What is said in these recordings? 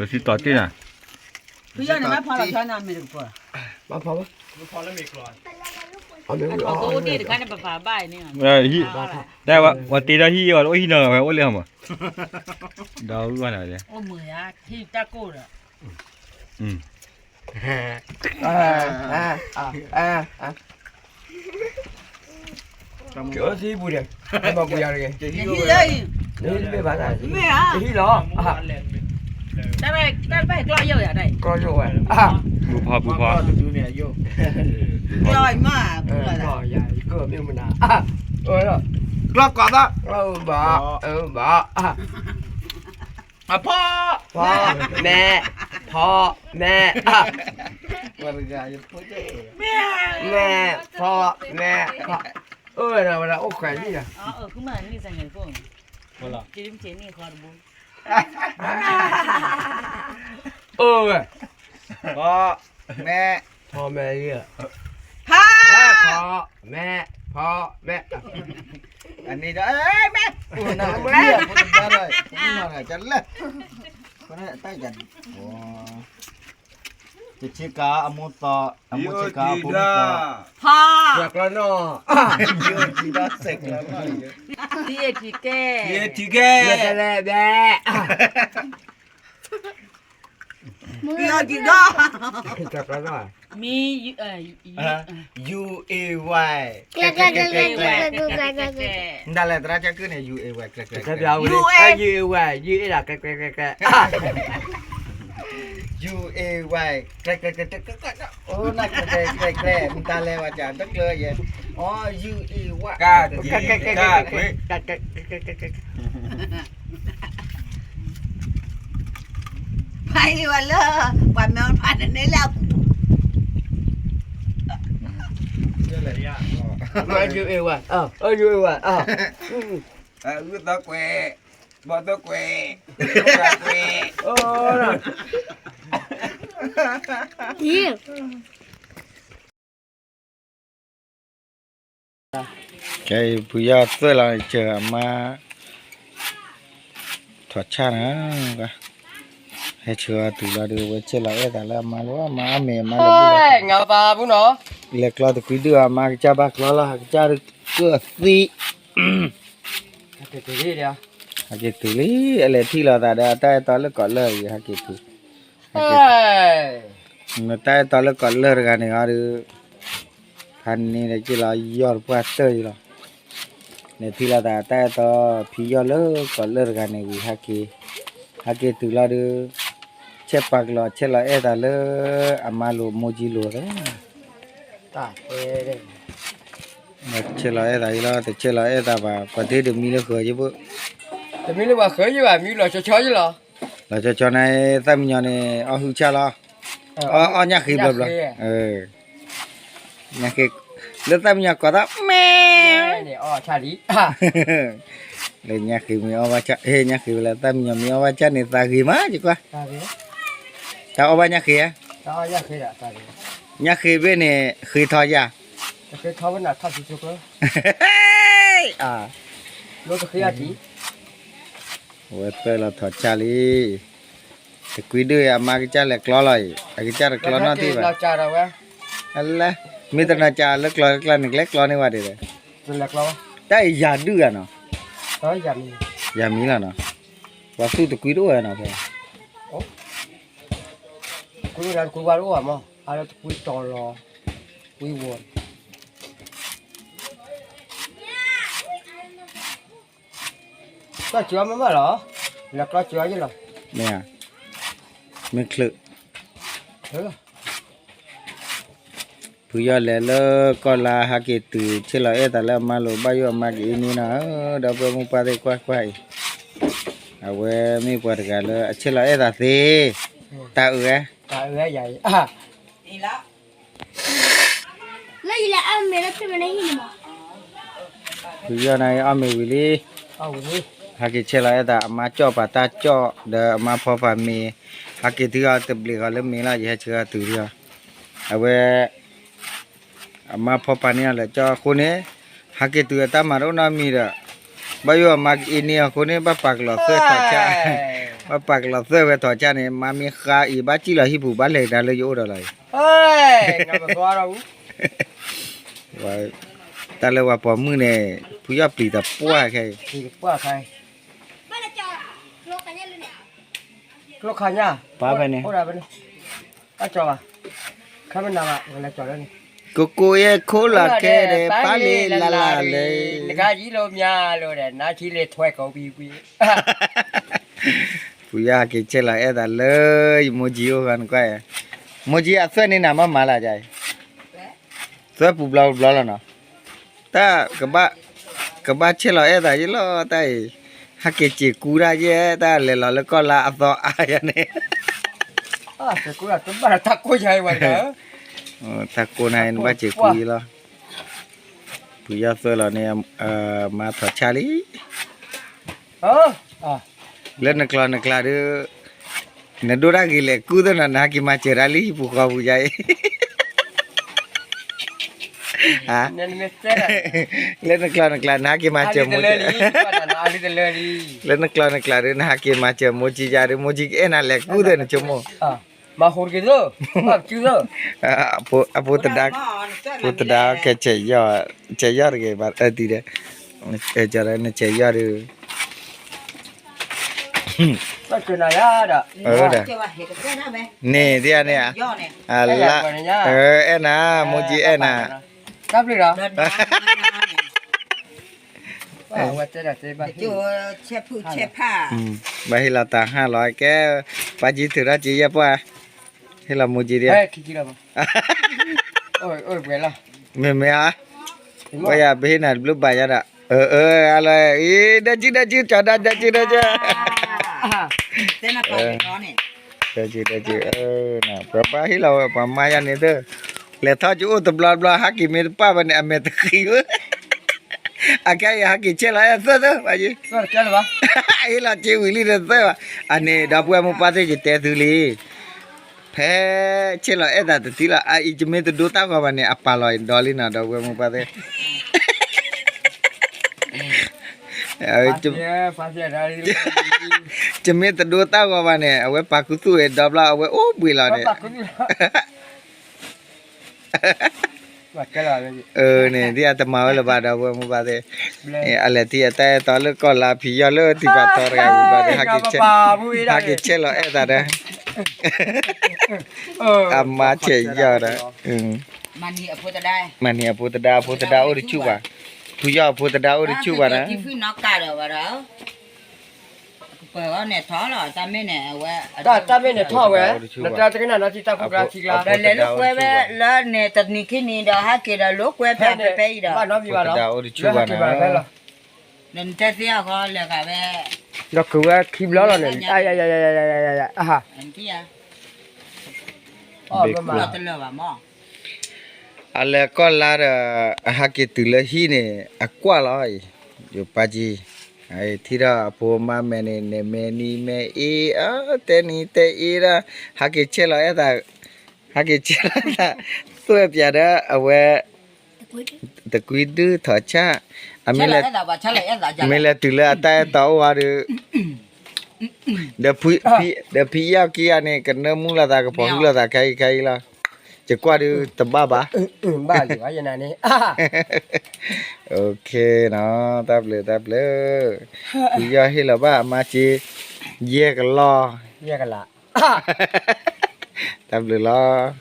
ပစံးတီၤတ့ၢ်နၤ, ဖုယီၢ်န့ၣ် ဘၣ်ဖီလီၤဆီန့ၣ် အမ့ၢ်တကပၢၢ်, ဘၣ်ဖီဘၣ်, အမ့ၢ်အိၣ်ဒံးတခါန့ၣ် ပပာ်ဘၣ်အံၤန့ၣ်, တဲဝဲတ့ဒီးဟံၣ်အီၤ အိၣ်ဟံၣ်နီၤ ဝဲအိၣ်လၢဟီမး, ဒီးဝဲနၤ, အိၣ်မုာ်ယါ ဟံၣ်တၢ်ကိၢ်ဒီး ကၠီသံပူၤဒီး, မၤပူၤယၤတဂ့ၤ, နဟံၣ်လၢအံၤ, နဟံၣ်လီၤ, တၢ်တဘၣ်ကျီၢ်ယိာ်ယၤ, ကျီၢ်ယိာ်ဝဲ, ပူၤဖီပူၤဖီ, ကျီၢ်မး, ကျီၢ်ယၤ ယကမ့ၢ်မနၤ, ကျီၢ်ကွၢ်သး, ဘၣ်, ဘၣ်, ဖီ, ဖီ, မဲ, ဖီ, မဲ, မဲ, ဖီ, မဲ, ဖီ, အၢ ဝဲဒၣ်အိၣ်ခွဲးလံ, အိၣ်ဝဲ, ဖီ, မဲ, ဖီ, မဲ, ဖီ, ဖီ, မဲ, ဖီ, မဲ, ဖီ, မဲ, အန့ၣ်ဒီး, မဲ, မဲ, တဆ့ကၤအမိၢ်သီ, အမိၢ်ဆ့ကၤ, ဖီ, ဆဲးကျီနီၢ်, ဆဲးကျီနီၢ်, ထံကဲ, ထံကဲ, ဘဲ, မ့ၢ်, မ့ၢ်, ယူ, ယူ, အ့, ဝဲ, ကျဲ, ကျဲ, ကျဲ, ကျဲ, ကျဲ, မတၤလဲၣ် သရၣ်ကၢ်ကုၢ်န့ၣ် ယူ, အ့, ဝဲ, ကျဲ, ကျဲ, ကျဲ, ယူ, အ့, ဝဲ, ယူ, အ့, ဒၣ် ကျဲ, ကျဲ, ကျဲ, ကျဲ, ယူ, အ့, ဝဲ, ကျဲ, ကျဲ, ကျဲ, ကျဲ, အိၣ်နကျဲ, ကျဲ, ကျဲ, မတၤလဲၣ် ဝဲကၢ်တကျၢၤယဲ, အီ, ယူ, အ့, ဝဲ, ကၢ်, ကၢ်, ကၢ်, ကၢ်, ကၢ် ဖဲအံၤဝဲလၢ ပှၤမၢဖးန့ၣ်လၢအပူၤ, ယူ, အ့, ဝဲ, ယူ, အ့, ဝဲ, ဂုၢ်သီကွဲး, ဘီသီကွဲး, ကွဲး, ခဲအံၤ ဖုယီၢ်သွဲၣ်လီၤစၢၤအမါ ထီၣ်ဆၣ်နၤ, ဟဲဆှၢအီၤတုၤလီၤဒီး ဝဲဆဲးလီၤအဲၣ်သးလၢအမါလီၤ, အမါအမ့ၢ်အမါလၢ လဲၤကျီတကွံဒုၣ်အမါကစၢ်ဘၣ်ကျီလီၤ, ကစၢ်ဒုၣ်ကၢၢ်သံ, ဟဲက့ၤတုၤလံ, အလဲၤထံၣ်လိာ်သးဒီး အတၢ်အဲၣ်တီလၢကီးလၢာ်အံၤ ဟဲက့ၤတုၤ, နတၢ်အဲၣ်တီလၢကီးလၢာ်တဂၤန့ၣ်အီၤဒီး ဖးန့ၣ်ဒီးက့ၤလီၤယီၢ်တပှၢ်တၢၢ်အံၤလီၤ, လဲၤထံၣ်လိာ်သးတၢ်အဲၣ်တီ ဖံယီၢ်လၢကီးလၢာ်တဂၤန့ၣ်ဝံၤ ဟဲက့ၤတုၤလီၤဒီး ဆဲးပာ်ကလီၤ ဆဲးလီၤအဲၣ်သးလၢအမါလိၤမိၢ်ကံလိၤသၢ, ဆဲးလီၤအဲၣ်သးအံၤလီၤ, တဆဲးလီၤအဲၣ်သးဘၣ် ပှၤသ့တမံလၢဃၢၤယဘိ, တမံလၢပှၤဃၢၤယဘၣ် မံလီၤဆီဆီယလီၤ, လီၤဆီဆီန့ၣ် သၣ်မံညီၤန့ၣ် အီၣ်ဟုၣ်ဆၣ်လီၤ, အီၣ်ညၣ်ဃ့ဘျီဘျီ ညၣ်ဃ့, လၢသၣ်မံညီၤကိးသး မဲ, လၢညၣ်ဃ့မ့ၢ်အီၣ်ဘၣ်ဆၣ်, ညၣ်ဃ့ဝဲလၢသၣ်မံညီၤမ့ၢ်အီၣ်ဘၣ်ဆၣ်န့ၣ် သးဂ့ၤမးယကွၢ်, တၢ်အီၣ်ဘၣ်ညၣ်ဃ့ဧါ, ညၣ်ဃ့ဘ့ၣ်န့ၣ် ဃ့ထီယၤ, ဝဲသွဲၣ်လီၤထီၣ်ဆၣ်လံ, တကွံဒုၣ်အမါကစၢ်လဲၤကျီလီၤအံၤ အကစၢ်တကျီနီၢ်ထံၣ်ဘၣ်, အလဲ, မ့ၢ်တနီၤကၢ်လၢကျီတကျါန့ၣ် ကလဲၤကျီန့ၢ်ဝဲဒၣ်ဒီး, တၢ်အံၤယၤဒုၣ်ဂၤနီၤ, ယၤမံလီၤနီၤ, ပှၤသူၣ်တကွံဒိၣ်ဝဲနီၤဖဲ, ကွံဝဲဒၣ်တကွံဝဲတအိၣ်ဘၣ်မး အါလၢတကွံတီၤလီၤ, ကွံဝီၤ ကျီၢ်စၢၤမ့ၢ်ဘၣ်လီၤ, လဲၤကျီၢ်စၢၤယလီၤ, မ့ၢ်, မ့ၢ်ချုး, ဖုယီၢ်လဲၤလၢကီၢ်လါ ဟဲက့ၤတုၤ ဆဲးလီၤအဲၣ်သးလၢအမါလိၤ ဘၣ်ယိၣ်အမါကအံၤန့ၣ်နီၤ, ဒီပုၢ်ဝဲၢ်မိၢ်ပၢ်သ့ၣ်ကွၢ်ကွၢ်အံၤ, အဝဲမ့ၢ်ပှၤတဂၤလၢအဆဲးလီၤအဲၣ်သးသ့, တၢ်အုးဝဲ, လၢယလဲၤအီၣ်မ့ၤလၢထံမ့ၢ်န့ၣ်ဟံၣ်န့ၣ်မး, ဖုယီၢ်န့ၣ်အီၣ်မ့ၤဝံၤလံ, ဟဲက့ၤဆဲးလီၤအဲၣ်သး အမါကၠီၣ်ပာ်တၢ်ကၠီၣ် ဒီးအမါဖီပာ်မ့ၤ, ဟဲက့ၤတုၤအီၤတဘျီဃီလၢမ့ၤလီၤ ယဟဲဆှၢအီၤတုၤလံအီၤ, အဝဲ အမါဖီပာ်န့ၢ်အီၤလၢကၠီၣ်အဃိန့ၣ်, ဟဲက့ၤတုၤအတၢ်မၤတအိၣ်နီတမံၤဒီး, ဘၣ်ယိၣ်အမါကအံၤန့ၢ်အဃိန့ၣ် ဘၣ်ပာ်ကလီၤသွဲၣ်ထီၣ်ဆၣ်, ဘၣ်ပာ်ကလီၤသၢဝဲထီၣ်ဆၣ်န့ၣ် မါမ့ၢ်ဃါအံၤ ဘၣ်စံၣ်လီၤဟံၣ်ပူၤ ဘၣ်လဲၤကဒါလၢယအိၣ်ဒီးလီၤအံၤ, တၢ်လၢပှၤပိာ်မုၣ်န့ၣ် ဖုယီၢ်ပျံၤတပှၢ်ခဲအံၤ, ပှၢ်ဖဲန့ၣ် ကိကိယဲၢ်ခိၣ်လီၤခဲဒီး ပၢ်လ့လၢ်လၢ်လၢ နခါယံၤလိာ်မးလိာ်ဒီး နါထံလ့ထွဲကိးပံပံ ဖုယီၢ်ဟဲက့ၤဆဲးလီၤအဲၣ်သးလၢ ယမိၢ်ကၠံအိၣ်ဃီနကွၢ်, မိၢ်ကၠံအသွဲၣ်န့ၣ်နၤမ့ၢ်မၤလၢအံၤ, သွဲၣ်ပူၤဘျီဘျီလီၤနီၤ, တၢ် ကဘၣ်ဆဲးလီၤအဲၣ်သးယဲလီၤ တၢ်အံၤ, ဟဲက့ၤစ့ၤကူတၢ်ယဲ တၢ်လဲၤလီၤလၢကီၢ်လါအသီအါယၤန့ၣ်, တၢ်ကိးနၤအံၤ နဘၣ်စ့ၤကူယဲလီၤ, ဖုယီၢ်သွဲၣ်လီၤန့ၣ် မၤထီၣ်ဆၣ်လံ လၢနကျိၤနကျဲဒီး နဒိတၢ်ဂ့ၤလဲၤကူသ့ၣ်နီၤ နဟဲက့ၤမၤစၢၤတၢ်လံဟံၣ်ပူၤဃီပူၤယါအံၤ, လၢနကျိၤနကျဲ နဟဲက့ၤမၤစၢၤမိၢ်ကၠံ, လၢနကျိၤနကျဲဒီး နဟဲက့ၤမၤစၢၤမိၢ်ကၠံယါဒီး မိၢ်ကၠံကအဲၣ်နၤလဲၤကူသ့ၣ်နဆိကမိၣ် အဖိတဒါ, ဖိတဒါကဲး, ဆဲးယီၢ်တဂ့ၤဘၣ်အၢတံၤဒီး, နဆဲးယီၢ်ဒီး, န့ၣ်ဒ်န့ၣ်, အဲၣ်နၤ, မိၢ်ကၠံအဲၣ်နၤ, ဘၣ်ဟ့ၣ်လီၤတၢ်ဟါလီၤကဲ, ပၢ်ကၠံထုးထီၣ်က့ၤယဲၢ်ပှၢ်, ဟ့ၣ်လီၤမိၢ်ကၠံဒံး, မ့မ့ၢ်ဧါ, ဝဲယၤပဟ့ၣ်နၤတဘျုးဘၣ်ယါဒီး, အၢ အၢ အလီၤ, ဒီးကၠံဒီးကၠံ ကၠီၤဒၣ်ဒီးကၠံဒီးကၠံ, ဒီးကၠံဒီးကၠံ, ပှၤဘၣ်ဟ့ၣ်လီၤဝဲ ပှၤမါယါန့ၣ်သၢ, လဲၤထီၣ်ကအိၣ်တဘျီဘျီ ဟးက့ၤမ့ၢ်တပၢ်ဘၣ်န့ၣ် အမဲာ်တဃံးဝဲ အခဲအံၤဟဲက့ၤဆဲးလီၤအဲၣ်သၢသၢ, ဟ့ၣ်လီၤစ့ဝံၤလံတသၢဘၣ်, အန့ၣ် ဒီပုၢ်ဝဲၢ်မိၢ်ပၢ်သ့ၣ် ယတဲသုလံ, ဖဲဆဲးလီၤအဲၣ်သးတသံလီၤ, အအံၤ ယမ့ၢ်တဒိတၢ်ဂီၤဘၣ်န့ၣ် အပာ်လီၤဒီလံနီၤ ဒီပုၢ်ဝဲၢ်မိၢ်ပၢ်သ့ၣ် ယမ့ၢ်တဒိတၢ်ဂီၤဘၣ်န့ၣ် အဝဲပာ်ခူသူၣ်ဝဲဒီဘျီ အဝဲအိၣ်ဘှံးလီၤန့ၣ်, န့ၣ် ဒ်အတမၤဝဲလၢၤဘၣ် ဒီပုၢ်ဝဲၢ်မိၢ်ပၢ်သ့ၣ်, အလဲၤထံၣ်အတၢ်အဲၣ်တီလၢကီၢ်လါ ဖံးယီၢ်လၢထံပာ်ထီတဂၤဝံၤဘျီဒီး ဟဲက့ၤဆဲးလီၤအဲၣ်သးဒီး အမါဆဲးယီၢ်ဒီး, မၤန့ၢ်အဖိသဒါ အဖိသဒါအိၣ်တဆူၣ်ဘၣ်, ဖုယီၢ်အဖိသဒါအိၣ်တဆူၣ်ဘၣ်ဒီး တၢ်မ့ၢ်န့ၣ်ထီၣ်ဝဲ, နတၢ်တကနၣ်နီၤထံတၢ်ဖိကျါထံကျါ, ဒီးလဲၤလိာ်ကွဲဝဲလၢန့ၣ် တနံၤခံနံၤဒီး ဟးက့ၤဒီးလိာ်ကွဲဖဲဖဲအံၤဒီး, ဒီးနတဲသ့အဃီလဲၤဂၤဝဲ, ဒီးကဝဲခံဘျီလီၤန့ၣ်, အလဲၤကီၢ်လါဒီး အဟးက့ၤတုၤလၢဟံၣ်န့ၣ် အကွၢ်လီၤအံၤ, ယပၢ်ကၠံ ထံၣ်ထီၣ်အဖိမါမဲာ်န့ၣ် နဲၣ်မဲာ်နံၤမဲာ်အ့ အတဲနံၤတဲအ့ဒီး ဟးက့ၤဆဲးလီၤအဲၣ်သး, ဟးက့ၤဆဲးလီၤသး, သွဲၣ်ပၠးဒီးအဝဲ တကွံဒုထီၣ်ဆၣ်, အမ့ၢ်လဲၤတုၤလၢအတၢ်အဲၣ်တီအိၣ်အီၤဒီး, ဒီးဖံယီၢ်ခံဂၤန့ၣ် ကနၢမူလိာ်သး ကဖီၣ်ဟုလိာ်သးခဲအံၤခဲအံၤလီၤ, ယကွၢ်ဒုးတဘၣ်ဘၣ်, တၢ်ဘျုးတၢ်ဘျုး, ဖံယီၢ်ဟ့ၣ်လီၤဘၣ်အမါစ့ ယဲၢ်ကလီၢ် တၢ်ဘျုးလီၤ,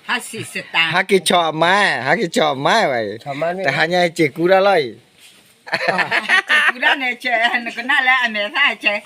ဟးက့ၤဆီၣ်အမါ, ဟးက့ၤဆီၣ်အမါဘၣ်အံၤ, တဟါညါအံၤစ့ၤကူတၢ်လီၤအံၤ, နကနၣ်လၢအမဲာ်သၣ်အဆဲး